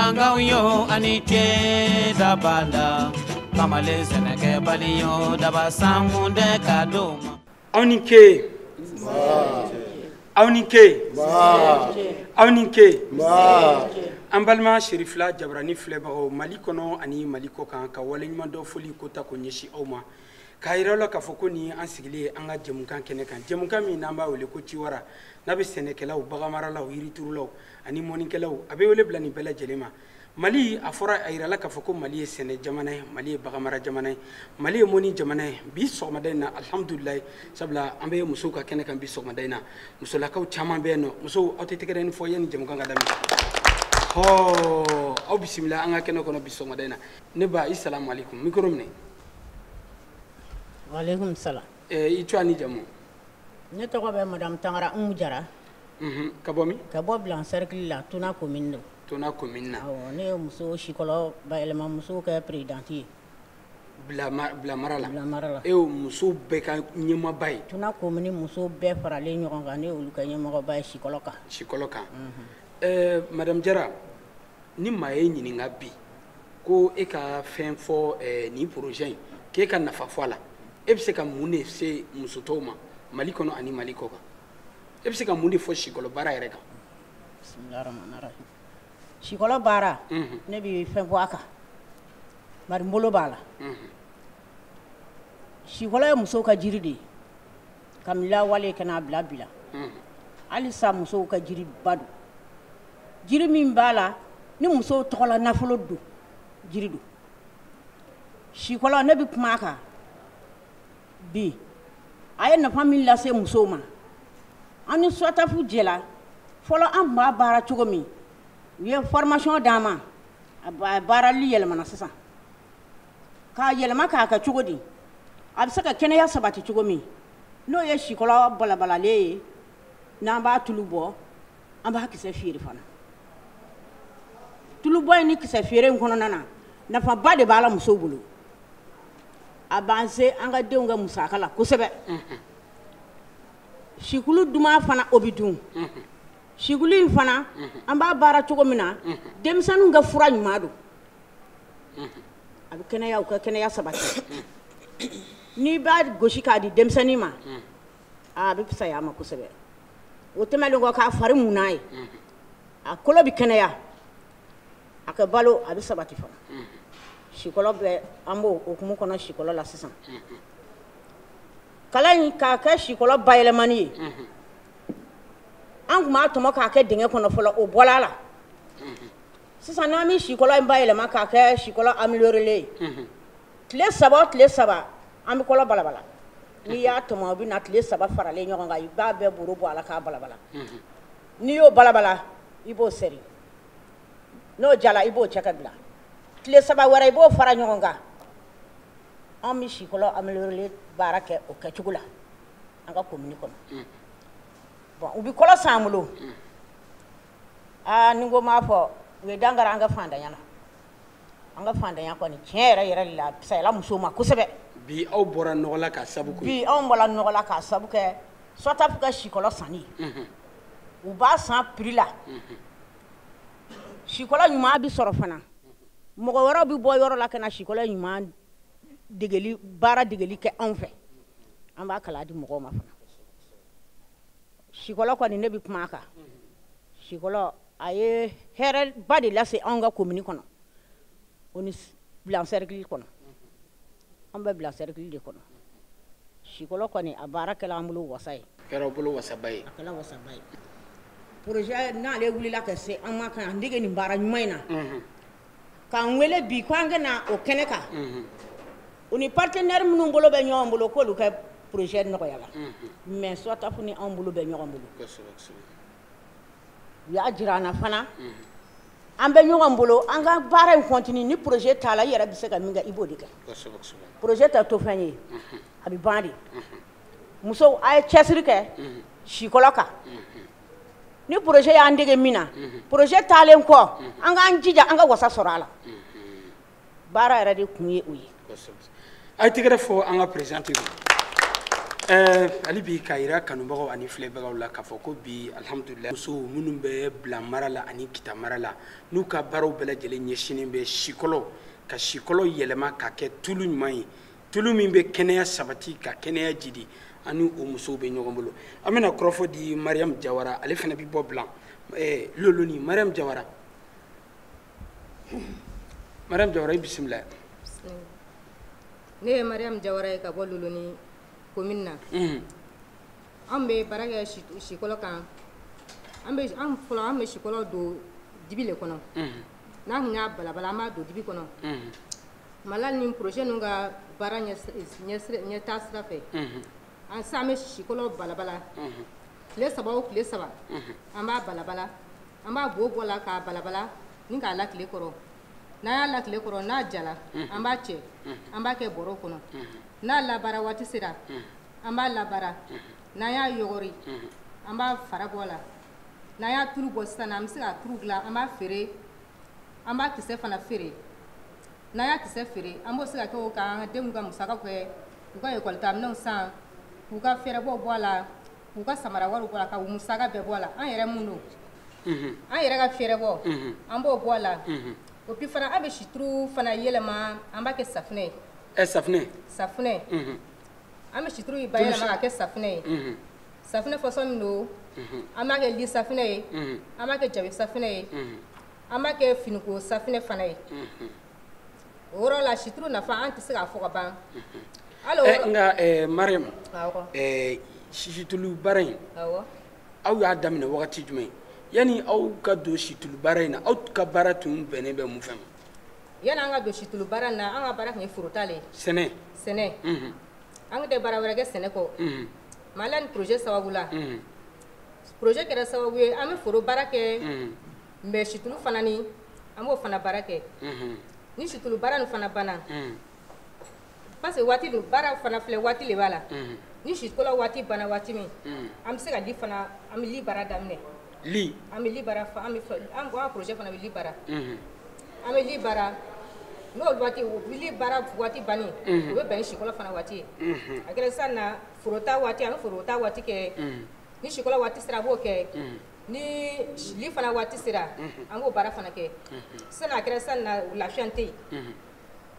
Bamanankanw yo ani ce dabada kamalen sɛnɛkɛbali yo daba sankun tɛ ka d'o ma. Aw ni ke. Aw ni ke. Aw ni ke. An balima Cherifla Jabarani filɛbagaw Mali kɔnɔ ani Mali kɔ kan, ka waleɲuman dɔ foli ko ta ko ɲɛsin aw ma, k'a yira aw la k'a fɔ ko nin an sigilen an ka jɛmukan kɛnɛ kan, jɛmukan min n'an b'a wele ko Ciwara, n'a bɛ sɛnɛkɛlaw, baganmaralaw, yiriturulaw ani mɔnikɛlaw, a bɛ wele bila nin bɛɛ lajɛlen ma. Mali a fɔra, a yirala k'a fɔ ko Mali ye sɛnɛ jamana ye, Mali ye baganmara jamana ye, Mali ye mɔni jamana ye. Bi sɔgɔmada in na, alihamudulilayi, sabula an bɛ musow ka kɛnɛ kan bi sɔgɔmada in na, musolakaw caman bɛ yen nɔ. Musow, aw tɛ tɛgɛrɛ fɔ yanni jɛmukan ka daminɛ. Hɔɔ, aw bisimila an ka kɛnɛ kɔnɔ bi sɔgɔmada in na. Ne ba, i salamu aleykum, micro minɛ. Waaleykum salam. I tɔgɔ ni jamu? Ne tɔgɔ bɛ madame Tangara Umu Jara. Ka bɔ min? Ka bɔ Bilan cercle la, Tona commune don. Tona commune na. Awɔ, ne ye muso sikɔlɔ bayɛlɛma musow kɛ présidente ye. Bila mara la. Bila mara la. E ye musow bɛɛ ka ɲɛmaaba ye. Tona commune musow bɛɛ faralen ɲɔgɔn kan, ne ye olu ka ɲɛmɔgɔba ye sikɔlɔ kan. Sikɔlɔ kan. Madame Jara, ni maa ye ɲininka bi ko e ka fɛn fɔ nin projet in, k'e ka nafa fɔ a la, e bɛ se ka mun de se muso tɔw ma Mali kɔnɔ ani Mali kɔ kan? E bɛ se ka mun de fɔ sikɔlɔ baara yɛrɛ kan? Bismillahirrahmanirrahim. Sikɔlɔ baara, ne bɛ fɛn fɔ a kan, bari n bolo b'a la. Sikɔlɔ ye musow ka jiri de ye, kabini lawale ka n'a bila bi la. Halisa musow ka jiriba don, jiri min b'a la ni musow tɔgɔla nafolo don, jiri don. Sikɔlɔ, ne bɛ kuma a kan bi, a ye nafa min lase musow ma. An ni SOTAF jɛla fɔlɔ, an tun b'a baara cogo min, u ye formation d'an ma, a baarali yɛlɛmana sisan. K'a yɛlɛma k'a kɛ cogo di, a bɛ se ka kɛnɛya sabati cogo min, n'o ye sikɔlɔ balabalalen ye, n'an b'a tulu bɔ, an b'a kisɛ feere fana. Tulubɔ in ni kisɛ feere in kɔnɔna na, nafaba de b'a la musow bolo. A b'an se an ka denw ka musaka la kosɛbɛ. Sikulu duman fana, o bɛ dun. Sikulu in fana, an b'a baara cogo min na, denmisɛnninw ka fura ɲuman don, a bɛ kɛnɛya, u ka kɛnɛya sabati. N'i b'a gosi k'a di denmisɛnnin ma, a bɛ fisaya a ma kosɛbɛ. O tɛmɛnen kɔ, k'a fari mun n'a ye, a kolo bɛ kɛnɛya, a ka balo a bɛ sabati fana. Sikɔlɔ bɛ, an b'o hukumu kɔnɔ sikɔlɔ la sisan. Kalan in k'a kɛ sikɔlɔ bayɛlɛmani ye, an tun b'a tɔmɔ k'a kɛ dingɛ kɔnɔ fɔlɔ, o bɔla a la. Sisan n'an bɛ sikɔlɔ in bayɛlɛma k'a kɛ sikɔlɔ amélioré ye, tile 3 o tile 3 an bɛ kɔlɔ balabala. N'i y'a tɔmɔ, o bɛ na tile 3 faralen ɲɔgɔn kan, i b'a bɛɛ boro bɔ a la k'a balabala. N'i y'o balabala, i b'o sɛri, n'o jala i b'o cɛ ka bila. Tile 3 wɛrɛ i b'o fara ɲɔgɔn kan. An bɛ sikɔlɔ amélioré baara kɛ o kɛcogo la an ka commune kɔnɔ. Bon, u bɛ kɔlɔ san an bolo. Aa, ni n ko m'a fɔ, u ye dankari an ka fantanya na. An ka fantanya kɔni, tiɲɛ yɛrɛ yɛrɛ de la, a fisayala musow ma kosɛbɛ. Bi aw bɔra nɔgɔ la k'a sabu kɛ? Bi anw bɔra nɔgɔ la k'a sabu kɛ SOTAF ka sikɔlɔ sanni. U b'a san prix la. Sikɔlɔ ɲuman bɛ sɔrɔ fana. Mɔgɔ wɛrɛw bɛ bɔ yɔrɔ la ka na sikɔlɔ ɲuman degeli, baara degeli kɛ anw fɛ. An b'a kala di mɔgɔw ma fana. Sikɔlɔ kɔni, ne bɛ kuma a kan. Sikɔlɔ, a ye hɛrɛba de lase anw ka commune kɔnɔ, o ni Bilan cercle kɔnɔ. An bɛ Bilan cercle de kɔnɔ. Sikɔlɔ kɔni, a baara kɛla an bolo wasa ye. Kɛra aw bolo wasaba ye. A kɛla wasaba ye. Projet n'ale wulila ka se an ma k'an dege nin baara ɲuman in na, k'an wele bi k'an ka na o kɛnɛ kan, o ni partenaire minnu bolo bɛ ɲɔgɔn bolo, k'olu ka projet nɔgɔya la. Mais SOTAF ni anw bolo bɛ ɲɔgɔn bolo. U y'a jira an na fana, an bɛ ɲɔgɔn bolo, an ka baara in continue. Ni projet t'a la, i yɛrɛ bɛ se ka min kɛ, i b'o de kɛ. Projet tɛ to fɛn ye, a bɛ ban de. Musow, a ye cɛsiri kɛ sikɔlɔ kan. Ni projet y'an dege min na, projet taalen kɔ, an k'an jija an ka wasa sɔrɔ a la. Baara yɛrɛ de kun ye o ye. A ye tɛgɛrɛ fɔ an ka présidente ye. Hali bi k'a yira kanubagaw ani filɛbagaw la k'a fɔ ko bi, alihamudulila, musow minnu bɛ bila mara la ani kita mara la, n'u ka baaraw bɛɛ lajɛlen ɲɛsinnen bɛ sikɔlɔ ka sikɔlɔ yɛlɛma ka kɛ tulu ɲuman ye, tulu min bɛ kɛnɛya sabati ka kɛnɛya jidi, ani o musow bɛ ɲɔgɔn bolo. An bɛna kɔrɔfɔ di Mariam Jawara, ale fana bɛ bɔ Bilan loloni. Mariam Jawara, Mariam Jawara, i bisimila. Ne ye Mariam Jawara ye ka bɔ Loloni commune na. An bɛ baara kɛ sikɔlɔ kan. An bɛ an fɔlɔ, an bɛ sikɔlɔ don dibi le kɔnɔ. N'an kun y'a balabala, an b'a don dibi kɔnɔ. Mala ni projet ninnu ka baara ɲɛtaa sira fɛ, an sisan an bɛ sikɔlɔ balabala tile 3 o tile 3. An b'a balabala, an b'a bo bɔ la k'a balabala ni k'a la tile kɔrɔ. N'an y'a la tile kɔrɔ, n'a jala, an b'a cɛ, an b'a kɛ bɔrɔ kɔnɔ. N'a labaara waati sera, an b'a labaara. N'an y'a yɔgɔri, an b'a fara bɔ a la. N'an y'a tulu bɔ sisan, an bɛ se ka tulu dilan, an b'a feere, an b'a kisɛ fana feere. N'an y'a kisɛ feere, an b'o se ka kɛ o k'an denw ka musakaw kɛ, k'u ka ekɔli minɛnw san, k'u ka fɛɛrɛbɔw bɔ a la, k'u ka samara wariw bɔ a la, ka musaka bɛɛ bɔ a la. An yɛrɛ mun don, an yɛrɛ ka fɛɛrɛbɔ, an b'o bɔ a la. O puis fana, an bɛ situlu fana yɛlɛma, an b'a kɛ safunɛ ye. Ɛ, safunɛ? Safunɛ. An bɛ situlu bayɛlɛma ka kɛ safunɛ ye. Safunɛ façon min don, an b'a kɛ li safunɛ ye, an b'a kɛ jabi safunɛ ye, an b'a kɛ finiko safunɛ fana ye. O yɔrɔ la, situlu nafa, an tɛ se k'a fɔ ka ban. Hali nka Mariam, situlu baara in, aw y'a daminɛ wagati jumɛn? Yanni aw ka don situlu baara in na, aw ka baara tun bɛnnen bɛ mun fɛn ma? Yanni an ka don situlu baara in na, an ka baara tun ye forota le ye. Sɛnɛ. Sɛnɛ. An tun tɛ baara wɛrɛ kɛ sɛnɛ kɔ. Mais ni projet sababu la, projet kɛra sababu ye, an bɛ foro baara kɛ, mais situlu fana ni an b'o fana baara kɛ. Ni situlu baara nin fana banna, parce que waati dun baara fana filɛ, waati de b'a la. Ni sikɔlɔ waati banna waati min, an bɛ se ka li fana, an bɛ li baara daminɛ. Li. An bɛ li baara, an bɛ an ka projet fana bɛ li baara. An bɛ li baara, n'o waati li baara waati bannen, o bɛ bɛn ni sikɔlɔ fana waati ye. A kɛra sisan na forota waati, an bɛ forota waati kɛ. Ni sikɔlɔ waati sera, a b'o kɛ. Ni li fana waati sera, an b'o baara fana kɛ. Sisan a kɛra sisan na lafiya tɛ yen,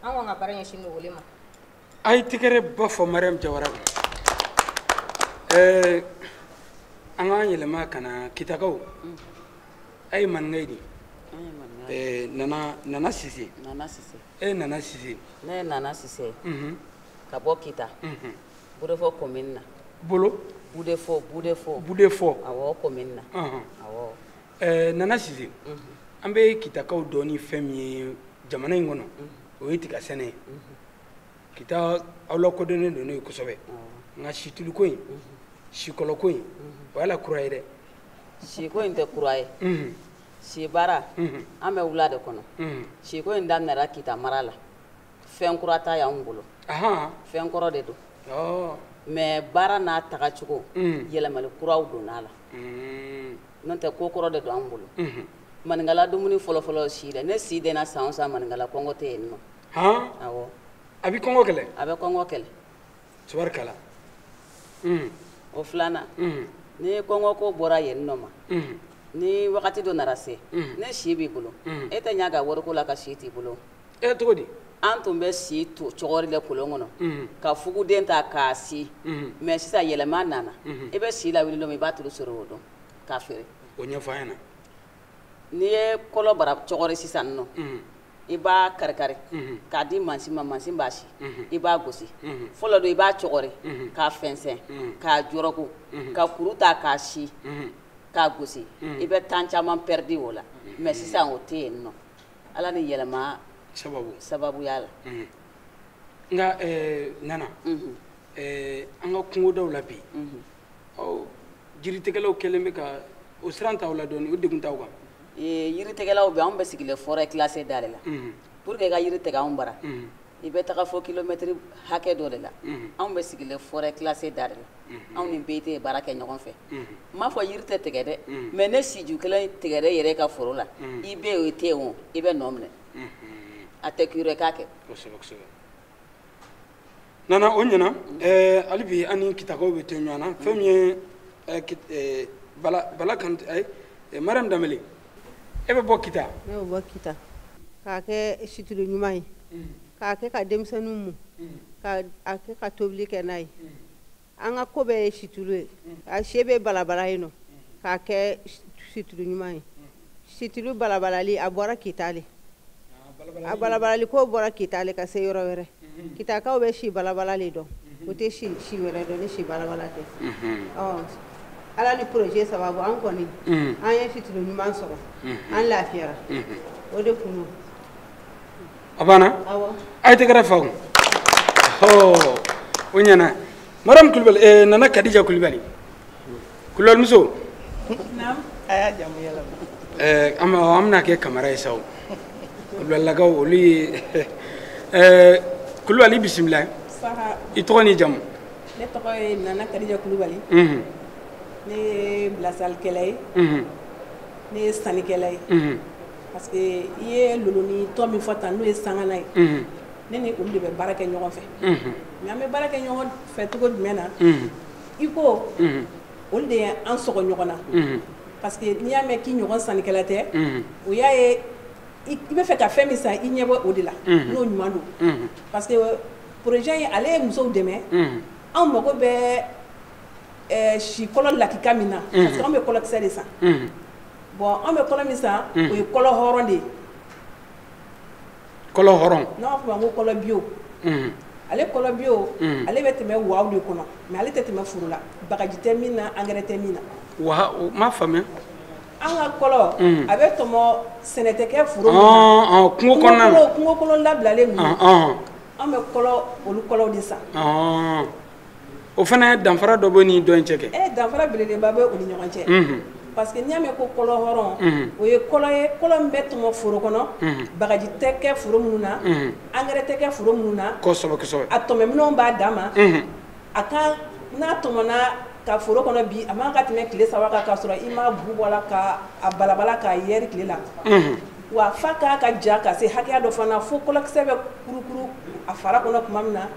an k'an ka baara ɲɛsin o le ma. A ye tɛgɛrɛ ba fɔ Mariam Jawara. An k'an yɛlɛma ka na Kitakaw. A ye maninka ye di Nana, Nana Sise. Nana Sise. E Nana Sise. Ne ye Nana Sise ka bɔ Kita, Budefɔ commune na. Bolo. Budefɔ, Budefɔ. Budefɔ. Awɔ, commune na. Awɔ. Nana Sise, an bɛ Kitakaw dɔn ni fɛn min ye jamana in kɔnɔ, o ye tiga sɛnɛ ye. Kita, aw lakodɔnnen don n'o ye kosɛbɛ. Nka situluko in, sikɔlɔko in, o y'a la kura ye dɛ. Siko in tɛ kura ye. Si baara, an bɛ wula de kɔnɔ. Siko in daminɛra Kita mara la. Fɛn kura ta y'anw bolo. Fɛn kɔrɔ de don. Mais baara n'a tagacogo, yɛlɛmali kuraw donna a la. N'o tɛ, ko kɔrɔ de don an bolo. Maninkala dumuni fɔlɔfɔlɔ si dɛ. Ne si denna san o san, maninkala kɔngɔ tɛ yen nɔ. Awɔ. A bɛ kɔngɔ kɛlɛ. A bɛ kɔngɔ kɛlɛ. Tabarikala. O filanan, ni kɔngɔ ko bɔra yen nɔ ma, ni wagati dɔ nana se, ne si b'i bolo, e tɛ ɲa ka wariko la ka si t'i bolo. E, cogo di? An tun bɛ si to cɔgɔri le kolon kɔnɔ ka fuguden ta k'a si. Mais sisan yɛlɛma nana, i bɛ si lawuli don min, i b'a tulu sɔrɔ o don k'a feere. O ɲɛfɔ an ɲɛna. N'i ye kɔlɔ bara cɔgɔri sisan nɔ, i b'a kari-kari k'a di mansin ma, mansin b'a si, i b'a gosi. Fɔlɔ don, i b'a cɔgɔri k'a fɛnsɛn, k'a jɔrɔku, ka kuru ta k'a si, k'a gosi. I bɛ temps caman perdu o la. Mais sisan o tɛ yen nɔ, Ala ni yɛlɛma sababu sababuya la. Nka Nana, an ka kungodaw la bi, ɔ, jiritigɛlaw kɛlen bɛ ka o siran t'aw la dɔɔnin, o degun t'aw kan? Yiritigɛlaw bɛ, anw bɛ sigilen forêt classée da de la. Pour que i ka yiri tigɛ anw bara, i bɛ taga fɔ kilomètre hakɛ dɔ de la. Anw bɛ sigilen forêt classée da de la. Anw ni BIT ye baara kɛ ɲɔgɔn fɛ. N m'a fɔ yiri tɛ tigɛ dɛ, mais ne siju kelen tigɛra e yɛrɛ ka foro la, i bɛ yen o, i tɛ yen o, i bɛ nɔ minɛ. A tɛ k'i k'a kɛ. Kosɛbɛ, kosɛbɛ. Nana o ɲɛna hali bi an ni Kitakaw bɛ to ɲɔgɔn na fɛn min ye Bala Kante Mariam Danbele e bɛ bɔ Kita. Ne bɛ bɔ Kita k'a kɛ situlu ɲuman ye k'a kɛ ka denmisɛnninw mun k'a kɛ ka tobili kɛ n'a ye an ka ko bɛɛ ye situlu ye a se bɛ balabala yen nɔ k'a kɛ situlu ɲuman ye situlu balabalali a bɔra Kita de a balabalali ko bɔra Kita de ka se yɔrɔ wɛrɛ Kitakaw bɛ si balabala de dɔn o tɛ si wɛrɛ dɔn ni si balabala tɛ ɔ Ala ni projet sababu an kɔni an ye situlu ɲuman sɔrɔ an lafiyara o de kun don. A banna? Awɔ. A ye tɛgɛrɛ fa o. O ɲɛna. Madame Kulibali Nana Kadija Kulibali Kulibalimuso. Naam. A y'a jamu yɛlɛma. An bɛna kɛ Kamara ye sa o. Kulubalilakaw olu ye Kulubali bisimila. Saha. I tɔgɔ n'i jamu? Ne tɔgɔ ye Nana Kadija Kulubali. Ne ye bilasalikɛla ye. Ne ye sannikɛla ye. Parce que i ye loloni tɔn min fɔ tan n'o ye sangana ye. Ne ni olu de bɛ baara kɛ ɲɔgɔn fɛ. Mais an bɛ baara kɛ ɲɔgɔn fɛ cogo jumɛn na? I ko olu de ye an sɔgɔ ɲɔgɔn na. Parce que n'i y'a mɛn k'i ɲɔgɔn sannikɛla tɛ, o y'a ye i bɛ fɛ ka fɛn min san i ɲɛ bɔ o de la. N'o ɲuman don. Parce que projet in ale ye musow dɛmɛ. Anw mago bɛ si kɔlɔ lakika min na. Parce que anw bɛ kɔlɔkisɛ de san. Bon anw bɛ kɔlɔ min san o ye kɔlɔ hɔrɔn de ye. Kɔlɔ hɔrɔn. N'an b'a fɔ o ma ko kɔlɔ bio. Ale kɔlɔ bio ale bɛ tɛmɛ waw de kɔnɔ mais ale tɛ tɛmɛ foro la bagaji tɛ min na engrais tɛ min na. Wa o m'a faamuya. An ka kɔlɔ a bɛ tɔmɔ sɛnɛ tɛ kɛ foro min na. Kungo kɔnɔna na. Kungo kɔnɔ labilalen ninnu. An bɛ kɔlɔ olu kɔlɔw de san. O fana danfara dɔ bɛ ni dɔ in cɛ kɛ. Danfara belebeleba bɛ u ni ɲɔgɔn cɛ. Parce que n'i y'a mɛn ko kɔlɔ hɔrɔn o ye kɔlɔ ye kɔlɔ min bɛ tɔmɔ foro kɔnɔ bagaji tɛ kɛ foro minnu na engrais tɛ kɛ foro minnu na. Kosɛbɛ kosɛbɛ. A tɔmɔminɛnw b'a dan ma. A ka n'a tɔmɔna ka foro kɔnɔ bi a man ka tɛmɛ tile 3 kan k'a sɔrɔ i ma bu bɔ la ka a balabala k'a yɛri tile la. Wa f'a k'a ka ja ka se hakɛya dɔ fana fo kɔlɔkisɛ bɛ kurukuru a fara kɔnɔ tuma min na.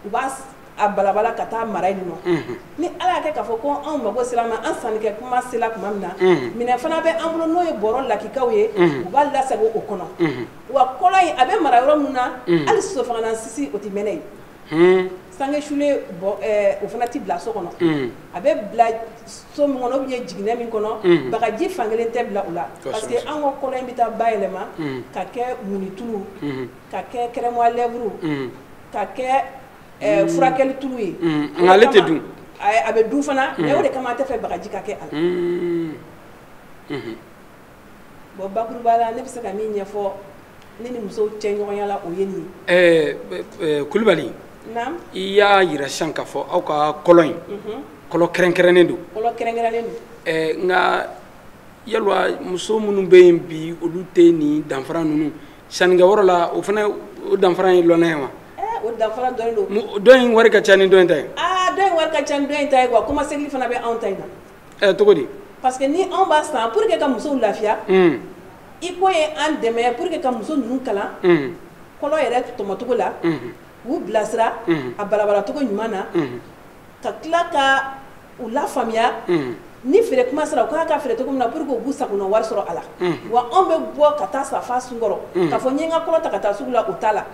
U b'a a balabala ka taa mara yen nɔ. Ni Ala y'a kɛ k'a fɔ ko anw mago sera ma an sannikɛ kuma sera tuma min na. Minɛn fana bɛ an bolo n'o ye bɔrɔ lakikaw ye. U b'a lasago o kɔnɔ. Wa kɔlɔ in a bɛ mara yɔrɔ min na. Hali sosofagalan sisi o tɛ mɛnɛ yen. Sange sulen bɔ o fana tɛ bila so kɔnɔ. A bɛ bila so min kɔnɔ ou bien jiginɛ min kɔnɔ. Bagaji fankelen tɛ bila o la. Parce que an ka kɔlɔ in bɛ taa bayɛlɛma. Ka kɛ munitulu. Ka kɛ crème à lèvres. Ka kɛ furakɛli tulu ye. Nka ale tɛ dun. A bɛ dun fana mais o de kama an tɛ fɛ bagaji ka kɛ a la. Bon bakuruba la ne bɛ se ka min ɲɛfɔ ne ni musow cɛ ɲɔgɔnya la o ye nin ye. Kulubali. Naam. I y'a yira sisan k'a fɔ aw ka kɔlɔn in. Kɔlɔn kɛrɛnkɛrɛnnen don. Kɔlɔn kɛrɛnkɛrɛnnen don. Nka yalwa muso minnu bɛ yen bi olu tɛ nin danfara ninnu sannikɛyɔrɔ la o fana o danfara ye lɔnna ye wa? O danfara dɔɔnin don. Dɔ in wari ka ca ni dɔ in ta ye. Aa dɔ in wari ka ca ni dɔ in ta ye wa kɔmasegili fana bɛ anw ta in na. Cogo di? Parce que ni anw b'a san pour que ka musow lafiya. I ko ye an dɛmɛ pour que ka muso ninnu kalan. Kɔlɔ yɛrɛ tɔmɔcogo la. K'u bilasira. A balabalacogo ɲuman na. Ka tila ka u lafaamuya. Ni feere kuma sera u k'a ka feere cogo min na pour que u b'u sagona wari sɔrɔ a la. Wa anw bɛ bɔ ka taa san f'a sunkɔrɔ. K'a fɔ n ye n ka kɔlɔ ta ka taa sugu la o t'a la.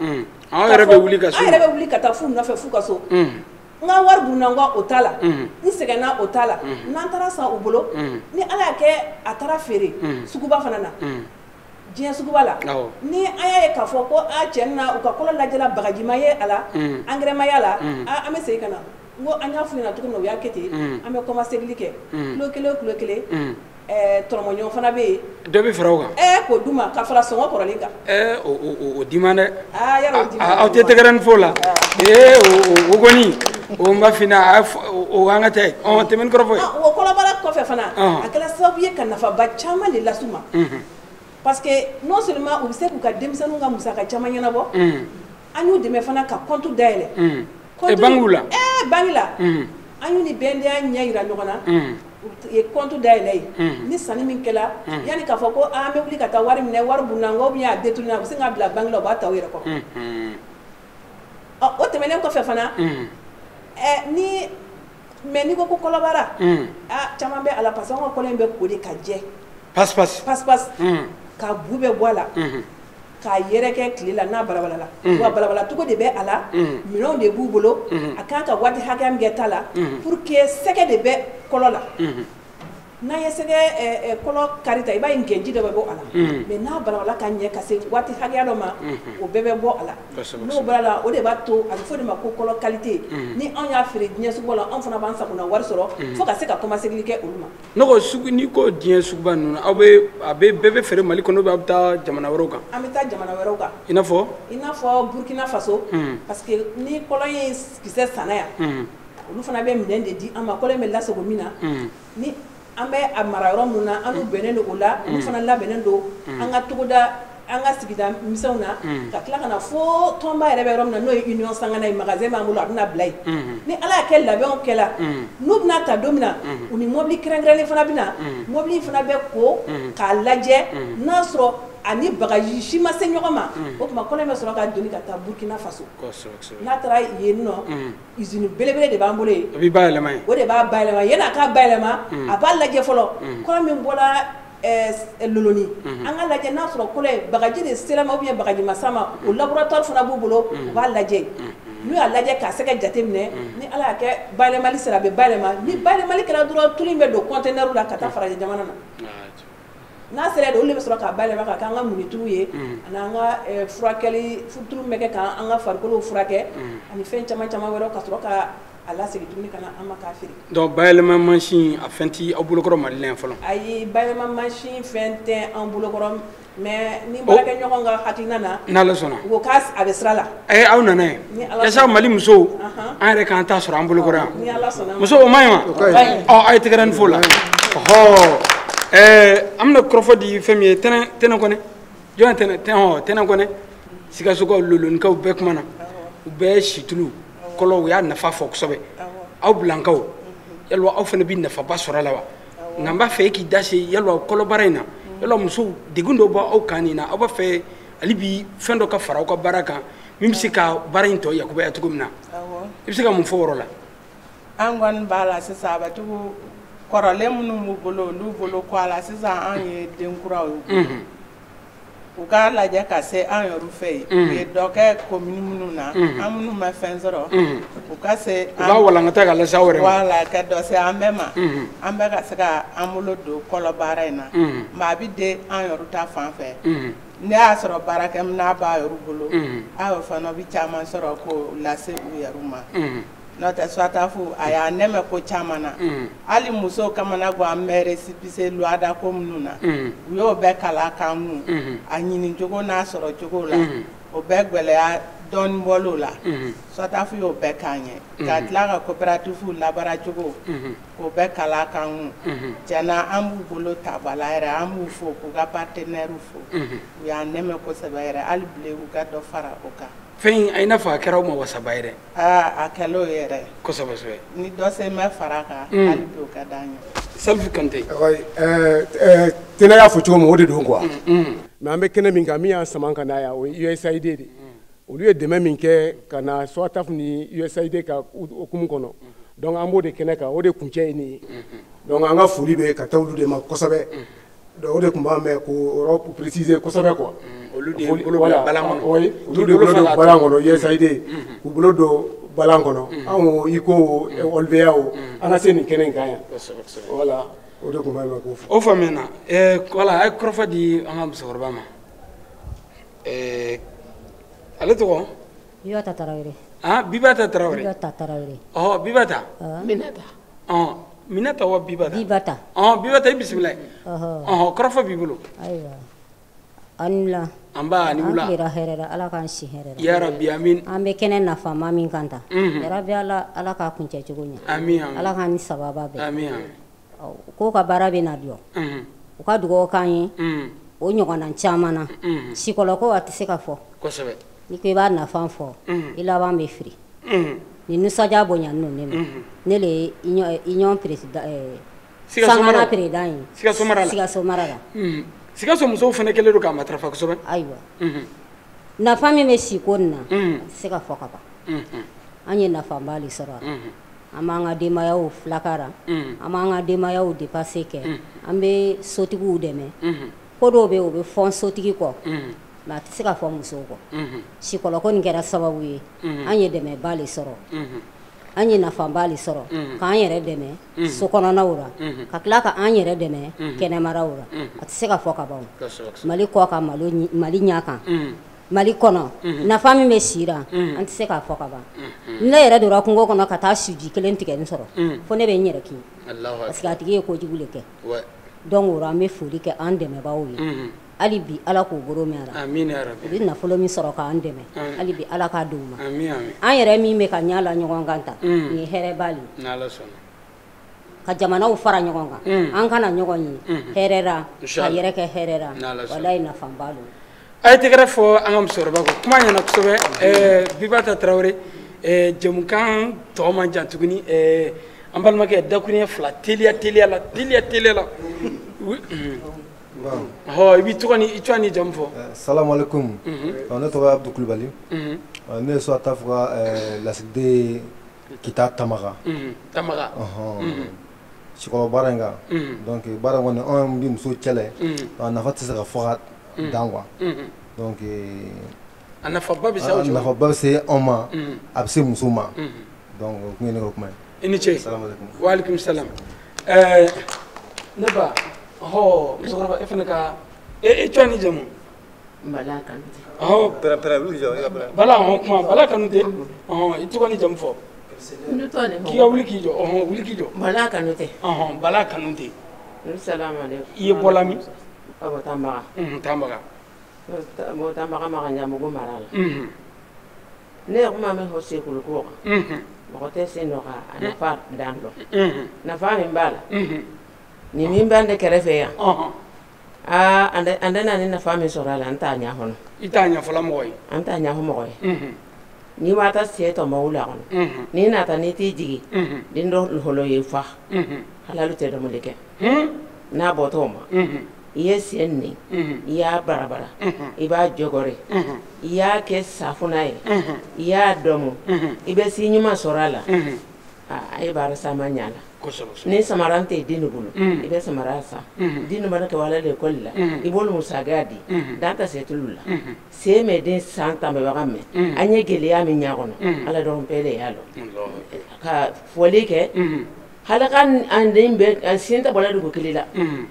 Aw yɛrɛ bɛ wuli ka so. An yɛrɛ bɛ wuli ka taa f'u nɔfɛ f'u ka so. N ka wari bunna n kɔ o t'a la. N sɛgɛnna o t'a la. N'an taara san u bolo. Ni Ala y'a kɛ a taara feere suguba fana na. Diɲɛ suguba la. Ni an y'a ye k'a fɔ ko a cɛ na u ka kɔlɔ lajɛla bagaji ma ye a la. Engrais ma y'a la. An bɛ segin ka na. N ko an y'a f'u ɲɛna cogo min na u y'a kɛ ten. An bɛ kɔmasegili kɛ. Kilo kelen o kilo kelen. Tɔrɔmɔɲɔgɔn fana bɛ yen. Dɔ bɛ fara o kan. K'o d'u ma ka fara sɔngɔ kɔrɔlen kan. O di man dɛ. Yarɔ o di man. Aw tɛ tɛgɛrɛ fɔ o la. O kɔni o n b'a f'i ɲɛna o an ka taa ye. Tɛmɛ ni kɔrɔfɔ ye. O kɔlɔbara kɔfɛ fana. A kɛra sababu ye ka nafaba caman de las'u ma. Parce que non seulement u bɛ se k'u ka denmisɛnninw ka musaka caman ɲɛnabɔ. An y'u dɛmɛ fana ka compte dayɛlɛ. Banque la. Banque la. An y'u ni BNDA ɲɛ yira ɲɔgɔn na. U ye compte dayɛlɛ ye. Ni sanni min kɛla yanni k'a fɔ ko an bɛ wuli ka taa wari minɛ wari bunna n kɔ ou bien a détourné a bɛ se k'a bila banque la u b'a ta u yɛrɛ kɔ. Ɔ o tɛmɛnen kɔfɛ fana, ni mais n'i ko ko kɔlɔbara, aa caman bɛ a la parce que an ka kɔlɔ in bɛ ko de ka jɛ. Pas pas. Pas pas. Ka bu bɛ bɔ a la. K'a yɛrɛkɛ tile la n'a balabalala. Wa balabala cogo de bɛ a la. Minɛnw de b'u bolo. A kan ka waati hakɛ min kɛ ta la. Pour que sɛgɛ de bɛ kɔlɔ la. N'an ye sɛgɛ kɔlɔ kari ta, i b'a ye gɛnji dɔ bɛ bɔ a la. Mais n'a balabala ka ɲɛ ka se waati hakɛya dɔ ma, o bɛɛ bɛ bɔ a la. N'o bɔra la, o de b'a to a bɛ fɔ o de ma ko kɔlɔ qualité. Ni anw y'a feere diɲɛ sugu la, anw fana b'an sagona wari sɔrɔ fo ka se ka kɔmasegili kɛ olu ma. Ne ko sugu, n'i ko diɲɛ suguba ninnu, aw bɛ a bɛ bɛɛ bɛ feere Mali kɔnɔ, aw bɛ taa jamana wɛrɛw kan? An bɛ taa jamana wɛrɛw kan. I n'a fɔ? I n'a fɔ Burkina Faso. Parce que ni kɔlɔ in kisɛ sanna yan, olu fana bɛ minɛn de di an ma, kɔlɔ in bɛ lasago min na. Ni an bɛ a mara yɔrɔ min na, an n'u bɛnnen don o la, olu fana labɛnnen don an ka togoda, an ka sigida misɛnw na, ka tila ka na fo tɔnba yɛrɛ bɛ yɔrɔ min na, n'o ye Union Sangana ye, magasin b'an bolo, a bɛna bila yen. Ni Ala y'a kɛ labɛnw kɛla, n'u bɛna ta don min na, u ni mobili kɛrɛnkɛrɛnnen fana bɛ na, mobili in fana bɛ ko k'a lajɛ n'a sɔrɔ ani bagaji si ma se ɲɔgɔn ma, o tuma kɔlɔ in bɛ sɔrɔ ka doni ka taa Burkina Faso. N'a taara yen nɔ, usine belebele de b'an bolo yen. A b'i bayɛlɛma yen. O de b'a bayɛlɛma, yanni a k'a bayɛlɛma, a b'a lajɛ fɔlɔ, kɔlɔ min bɔra Loloni, an ka lajɛ n'a sɔrɔ kɔlɔ in bagaji de sera ma ou bien bagaji ma s'a ma, o laboratoire fana b'u bolo, u b'a lajɛ. N'u y'a lajɛ k'a sɛgɛ jateminɛ, ni Ala y'a kɛ bayɛlɛmali sera, a bɛ bayɛlɛma. Ni bayɛlɛmali kɛra dɔrɔn, tulu in bɛ don conteneur la ka taa farajɛ jamana na. N'a sera yen, olu de bɛ sɔrɔ k'a bayɛlɛma ka kɛ an ka munitulu ye, ani an ka furakɛli tulu min bɛ kɛ k'an ka farikolo furakɛ, ani fɛn caman caman wɛrɛw, ka sɔrɔ ka a lasegin tuguni ka na an ma k'a feere. Donc bayɛlɛma mansin a fɛn tɛ aw bolokɔrɔ Mali la yan fɔlɔ? Ayi, bayɛlɛma mansin fɛn tɛ an bolokɔrɔ, mais ni baarakɛɲɔgɔn ka hakilina na. N'Ala sɔnna. U ko k'a bɛ sira la. Aw nana yen. Yasa Mali musow, an yɛrɛ k'an ta sɔrɔ an bolokɔrɔ yan. Ni Ala sɔnna. Muso o ma ɲi wa? Ɔ a ye tɛgɛrɛ nin fo la. Ɔhɔ. An bɛna kɔrɔfɔ di fɛn min ye, Tɛnɛ Kɔnɛ, jɔn ye Tɛnɛ Kɔnɛ, Sikasokaw, Lolonikaw bɛɛ kuma na, u bɛɛ situlu kɔlɔ, u y'a nafa fɔ kosɛbɛ. Aw Bilankaw, yalima aw fana bɛ nafaba sɔrɔ a la wa? Nka n b'a fɛ e k'i da se yalima kɔlɔbaara in na, yalima musow degun dɔ b'aw kan nin na, aw b'a fɛ hali bi fɛn dɔ ka fara aw ka baara kan min bɛ se ka baara in tɔ yakubaya cogo min na, i bɛ se ka mun fɔ o yɔrɔ la? An kɔni b'a la sisan, a bɛ tugu kɔrɔlen minnu b'u bolo, olu bolo kɔ a la sisan, an ye den kuraw ye. U k'a lajɛ ka se an yɛrɛ fɛ yen, u ye dɔ kɛ commune minnu na, an minnu ma fɛn sɔrɔ, u ka se. U b'a walankata ka lase aw yɛrɛ ma. Wala ka dɔ se an bɛɛ ma, an bɛɛ ka se ka an bolo don kɔlɔbaara in na. Mais a bɛ den an yɛrɛ ta fan fɛ. Ne y'a sɔrɔ baarakɛminɛn b'a yɛrɛ bolo, aw fana bɛ caman sɔrɔ k'o lase u yɛrɛ ma. N'o tɛ SOATAF a y'a nɛmɛ ko caman na, hali musow kamana gan an bɛ récépissé luwada ko minnu na, u y'o bɛɛ kalan k'an kun, a ɲini cogo n'a sɔrɔ cogo la, o bɛɛ gɛlɛya dɔɔni bɔl'o la. SOATAF y'o bɛɛ k'an ye, ka tila ka coopérative labaara cogo k'o bɛɛ kalan k'an kun. Tiɲɛna an b'u bolo ta ba la yɛrɛ, an b'u fo k'u ka partenaire fo, u y'an nɛmɛ kosɛbɛ yɛrɛ, hali bilen u ka dɔ fara o kan. Fɛn in a i n'a fɔ a kɛra aw ma wasaba ye dɛ. Aa a kɛla o yɛrɛ. Kosɛbɛ kosɛbɛ. Ni dɔ se bɛ fara a kan, hali bi o ka d'an ye. Salifu Kante. Tɛnɛ y'a fɔ cogo min, o de don quoi. Mais an bɛ kɛnɛ min kan, min y'an sama ka na yan, o ye USAID de ye. Olu ye dɛmɛ min kɛ ka na SOATAF ni USAID ka hukumu kɔnɔ. Donc an b'o de kɛnɛ kan, o de kuncɛ ye nin ye. Donc an ka foli bɛ ka taa olu de ma kosɛbɛ. Donc o de tun b'an mɛn k'o yɔrɔ préciser kosɛbɛ quoi. Olu de bolo bila balan kɔnɔ. Oui, olu de bolo don balan kɔnɔ, USAID k'u bolo don balan kɔnɔ. Anw o ICO o OLVA o, an ka se nin kɛnɛ in kan yan. Voilà, o de tun b'an mɛn k'o fɔ. O faamuyana. Voilà, a ye kɔrɔfɔ di an ka musokɔrɔba ma. Ale tɔgɔ? Bibata Tarawele. Ah, Bibata Tarawele. Bibata Tarawele. Ɔhɔ, Bibata. Minata. Ɔhɔn, Minata wa Bibata? Bibata. Ɔhɔn, Bibata i bisimila. Ɔhɔn, kɔrɔfɔ b'i bolo. Ayiwa. Aw ni wula. An ba ni wula. An tilera hɛrɛ la, Ala k'an si hɛrɛ la. Ya Rabi, amin. An bɛ kɛnɛ nafama min kan tan. Ya Rabi, Ala k'a kuncɛ cogo ɲɛ. Amin, amin. Ala k'an ni sababa bɛn. Amin, amin. Ko ka baara bɛ na jɔ. U ka dugawu k'an ye. O ɲɔgɔnna caman na. Sikɔlɔko a tɛ se ka fɔ. Kosɛbɛ. N'i ko i b'a nafa fɔ, i laban bɛ firi. Ni nisɔndiya bonya n'o ne ma. Ne le ye union président Sangana président ye. Sikaso mara la. Sikaso mara la. Sikaso musow fana kɛlen don k'a matarafa kosɛbɛ. Ayiwa. Nafa min bɛ siko nin na, a tɛ se ka fɔ ka ban. An ye nafaba de sɔrɔ a la. An b'an ka denbayaw filakara, an b'an ka denbayaw dépenser kɛ, an bɛ sotigiw dɛmɛ. Ko dɔw bɛ yen, o bɛ fɔ sotigi kɔ, mais a tɛ se ka fɔ musow kɔ. Sikɔlɔko nin kɛra sababu ye, an ye dɛmɛba de sɔrɔ, an ye nafaba de sɔrɔ k'an yɛrɛ dɛmɛ so kɔnɔnaw la, ka tila ka an yɛrɛ dɛmɛ kɛnɛmaraw la. A tɛ se ka fɔ ka ban. Mali kɔ kan, Mali ɲɛ kan, Mali kɔnɔ, nafa min bɛ si la, an tɛ se k'a fɔ ka ban. Ne yɛrɛ donna kungo kɔnɔ ka taa siji kelen tigɛ n sɔrɔ, fo ne bɛ n yɛrɛ kin, parce que a tigi ye kojugu de kɛ. Donc o an bɛ foli kɛ an dɛmɛbaaw ye. Hali bi Ala k'u bolo mɛn a la. U bɛ nafolo min sɔrɔ k'an dɛmɛ, hali bi Ala k'a d'u ma. An yɛrɛ min bɛ ka ɲɛ la ɲɔgɔn kan tan, nin ye hɛrɛba de ye. Ka jamanaw fara ɲɔgɔn kan, an kana ɲɔgɔn ye hɛrɛ la, ka yɛrɛ kɛ hɛrɛ la, walayi nafaba don. A ye tɛgɛrɛ fɔ an ka musokɔrɔba kɔ, kuma ɲɛna kosɛbɛ. Bibata Tarawele, jɛmukan tɔ man jan tuguni. An balimakɛ, dakuruɲɛ fila teliya teliya la, teliya teliya la. I b'i tɔgɔ ni i tɔgɔ ni jamu fɔ. Salamu aleykum. Ne tɔgɔ ye Abdou Kulibali. Ne ye SOATAF ka lasigiden Kita Tamaga. Tamaga. Sikɔlɔ baara in kan. Donc baara in kɔni, anw bɛ muso cɛlɛ. A nafa tɛ se ka fɔ ka dan quoi. Donc a nafaba bɛ se aw ma. A nafaba bɛ se anw ma, a bɛ se muso ma. Donc o tun ye ne ka kuma ye. I ni ce. Salamu aleykum. Wa aleykum salam. Ne ba, musokɔrɔba, e fana ka e tɔgɔ ni jamu? Bala Kanute. Pɛrɛn pɛrɛn, wuli jɔ, e ka pɛrɛn. Bala, kuma Bala Kanute. I tɔgɔ ni jamu fɔ. Ne tɔgɔ de fɔ. K'i ka wuli k'i jɔ, wuli k'i jɔ. Bala Kanute. Bala Kanute. Salamu aleykum. I ye bɔla min? Ka bɔ Tanbaga. Tanbaga. Bɔ Tanbaga Makanjamugu mara la. Ne ye kuma min fɔ sekoloko kan, mɔgɔ tɛ sen dɔ ka a nafa dan dɔn. Nafa min b'a la, nin min b'an de kɛrɛfɛ yan, aa an tɛ na ni nafa min sɔrɔ a la, an t'a ɲɛ kɔnɔ. I t'a ɲɛfɔla mɔgɔ ye. An t'a ɲɛfɔ mɔgɔ ye. N'i ma taa se tɔnbɔw la kɔnɔ, n'i nata n'i t'i jigin, den dɔ holo ye fa, halalu tɛ dumuni kɛ. N'a bɔtɔ o ma, i ye sen nin, i y'a barabara, i b'a jɔgɔri, i y'a kɛ safunɛ ye, i y'a dɔnmu, i bɛ si ɲuman sɔrɔ a la, a ye baara caman ɲɛ a la. Ni samara tɛ den bolo, i bɛ samara san. Den mana kɛ wala l'école la, i b'olu musaka di, dan tɛ se tulu la. Se mɛ den san tan bɛbaga mɛn, an ye gɛlɛya min ɲɛ kɔnɔ, Ala dɔrɔn bɛɛ de y'a dɔn. Ka fɔli kɛ, halaka an den bɛɛ, an sen tɛ bɔla dugu kelen la,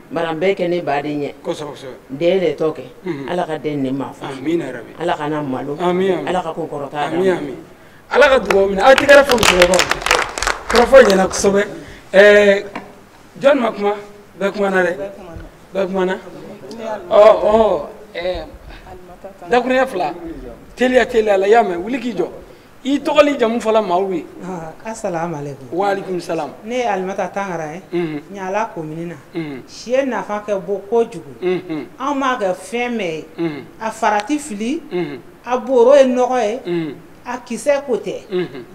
bari an bɛɛ kɛ ne baden ye. Den de tɔ kɛ, Ala ka den nin maa fa. Ala ka na malo, Ala ka ko kɔrɔta d'an ma. Ala ka dugawu minɛ. Aw tɛgɛrɛ fɔ musokɔrɔbaw. Kɔrɔfɔ ɲɛna kosɛbɛ. Jɔn ma kuma? Bɛɛ kumana dɛ. Bɛɛ kumana. Dakuruɲɛ fila, teliya teliya la, i y'a mɛn, wuli k'i jɔ. I tɔgɔ ni jamu fɔla maaw ye. Asalamu aleykum. Wa aleykum salam. Ne ye Alimata Tangara ye. Ɲala komini na. Si ye nafa kɛ bon kojugu. Anw m'a kɛ fɛn mɛn ye. A farati fili. A boro ye nɔgɔ ye. A kisɛ ko tɛ.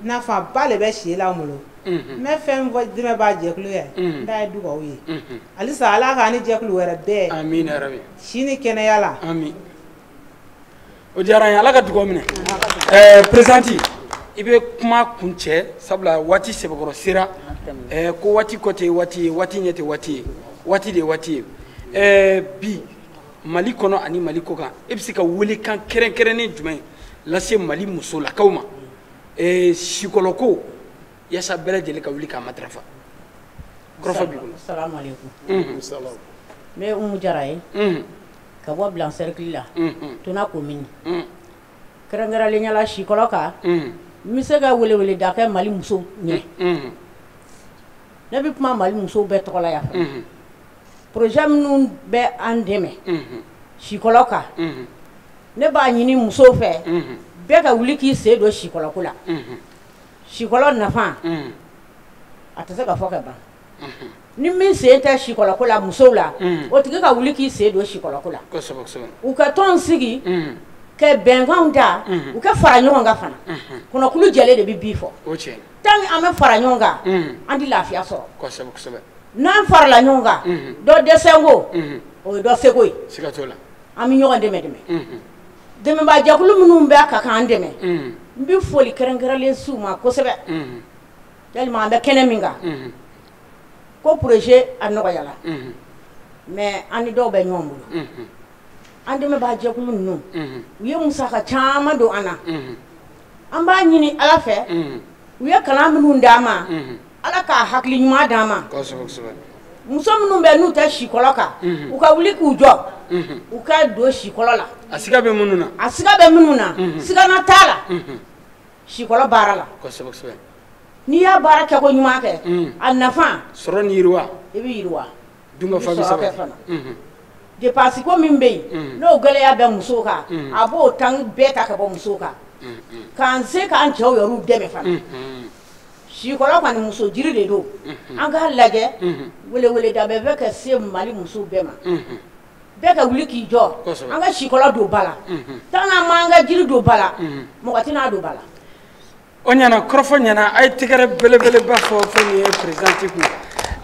Nafaba de bɛ si la anw bolo. N bɛ fɛn fɔ dɛmɛbaa jɛkulu ye, n ta ye dugawu ye. Halisa Ala k'an ni jɛkulu wɛrɛ bɛɛ. Amina yarabi. Si ni kɛnɛya la. Ami. O diyara n ye, Ala ka dugawu minɛ. Présidente, i bɛ kuma kun cɛ, sabula waati sɛbɛkɔrɔ sera. Ko waati kɔ tɛ waati ye, waati ɲɛ tɛ waati ye, waati de ye waati ye. Bi Mali kɔnɔ ani Mali kɔ kan, e bɛ se ka welekan kɛrɛnkɛrɛnnen jumɛn lase Mali musolakaw ma sikɔlɔko, yasa bɛɛ lajɛlen ka wuli k'a matarafa? Kɔrɔfɔ b'i bolo. Salamu aleykum. Ne ye Umu Jara ye, ka bɔ Bilan cercle la, Tona commune. Kɛrɛnkɛrɛnnenya la sikɔlɔ kan, n bɛ se ka weleweleda kɛ Mali musow ɲɛ. Ne bɛ kuma Mali musow bɛɛ tɔgɔ la yan. Projet minnu bɛ an dɛmɛ sikɔlɔ kan, ne b'a ɲini musow fɛ, bɛɛ ka wuli k'i sen don sikɔlɔko la. Sikɔlɔ nafa, a tɛ se ka fɔ ka ban. Ni min sen tɛ sikɔlɔko la musow la, o tigi ka wuli k'i sen don sikɔlɔko la. U ka tɔn sigi, ka bɛnkanw ta, u ka fara ɲɔgɔn kan fana. Kɔnɔkulu jɛlen de bɛ bi fɔ. Tant que an bɛ fara ɲɔgɔn kan, an tɛ lafiya sɔrɔ. N'an farala ɲɔgɔn kan, dɔ dɛsɛnko, o ye dɔ seko ye. An bɛ ɲɔgɔn dɛmɛ dɛmɛ. Dɛmɛbaajɛkulu minnu bɛ ka k'an dɛmɛ, N bɛ foli kɛrɛnkɛrɛnlen s'u ma kosɛbɛ. Yalima an bɛ kɛnɛ min kan, ko projet a nɔgɔyala, mais an ni dɔw bɛ ɲɔgɔn bolo. An dɛmɛbaa jɛkulu ninnu, u ye musaka caman don an na. An b'a ɲini Ala fɛ, u ye kalan minnu d'an ma, Ala k'a hakili ɲuman d'an ma. Muso minnu bɛ n'u tɛ sikɔlɔ kan, u ka wuli k'u jɔ, u ka don sikɔlɔ la. A siga bɛ minnu na. A siga bɛ minnu na, sigana t'a la. Sikɔlɔ baara la. N'i y'a baara kɛ ko ɲuman kɛ, a nafa. Sɔrɔ ni yiriwa. I bɛ yiriwa. Dunkafa bɛ sabati. Dépense ko min bɛ yen, n'o gɛlɛya bɛ musow kan, a b'o tan bɛɛ ta ka bɔ musow kan. K'an se k'an cɛw yɛrɛw dɛmɛ fana. Sikɔlɔ kɔni muso jiri de don. An k'a lajɛ, weleweleda bɛɛ bɛ ka se Mali musow bɛɛ ma. Bɛɛ ka wuli k'i jɔ, an ka sikɔlɔ don ba la. Tant n'an m'an ka jiri don ba la, mɔgɔ tɛna don ba la. O ɲɛna, kɔrɔfɔ ɲɛna, a ye tɛgɛrɛ belebeleba fɔ fɛn min ye présidente kun.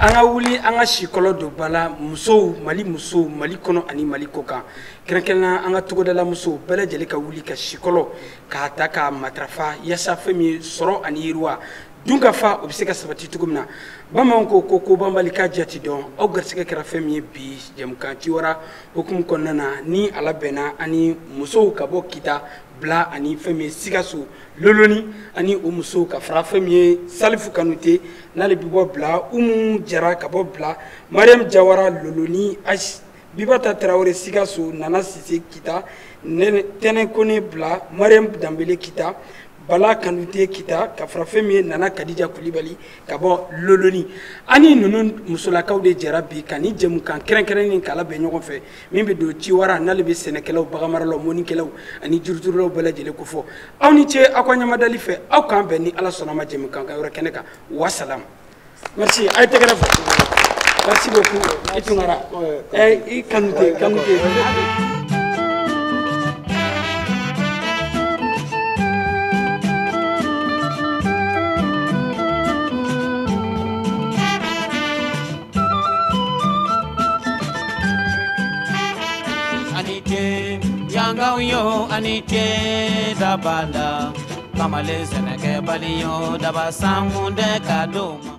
An ka wuli an ka sikɔlɔ don ba la, musow, Mali musow, Mali kɔnɔ ani Mali kɔ kan. Kɛrɛnkɛrɛnnenya an ka togodala musow bɛɛ lajɛlen ka wuli ka sikɔlɔ k'a ta k'a matarafa yaasa fɛn min ye sɔrɔ ani yiriwa. Dunkafa o bɛ se ka sabati cogo min na. Bamananw ko ko banbali k'a jati dɔn, aw garisɛgɛ kɛra fɛn min ye bi jɛmukan ciwara hukumu kɔnɔna na, ni ala bɛnna ani musow ka bɔ Kita bila ani fɛn min ye Sikaso Loloni ani o musow ka fara fɛn min ye Salifu Kanute n'ale bɛ bɔ bila, Umu Jara ka bɔ bila, Mariam Jawara Loloni, Bibata Tarawele Sikaso, Nana Sise Kita, Tɛnɛ Kone bila, Mariam Danbele Kita, Bala Kanute Kita, ka fara fɛn min ye Nana Kadija Kulibali ka bɔ Loloni. Ani ninnu musolakaw de jɛra bi ka ni jɛmukan kɛrɛnkɛrɛnnen k'a labɛn ɲɔgɔn fɛ min bɛ don ciwara n'ale bɛ sɛnɛkɛlaw, baganmaralaw, mɔnikɛlaw ani juruturulaw bɛɛ lajɛlen kofɔ. Aw ni ce aw ka ɲamadali fɛ, aw k'an bɛn ni Ala sɔnna ma jɛmukan ka yɔrɔ kɛnɛ kan. Wasalam. Merci, a ye tɛgɛrɛ fɔ. Merci beaucoup. I Tunkara. I Kanute, Kanute. Yangaw ani ce dabala kamalen sɛnɛkɛbali yo daba sankunde ka don ma.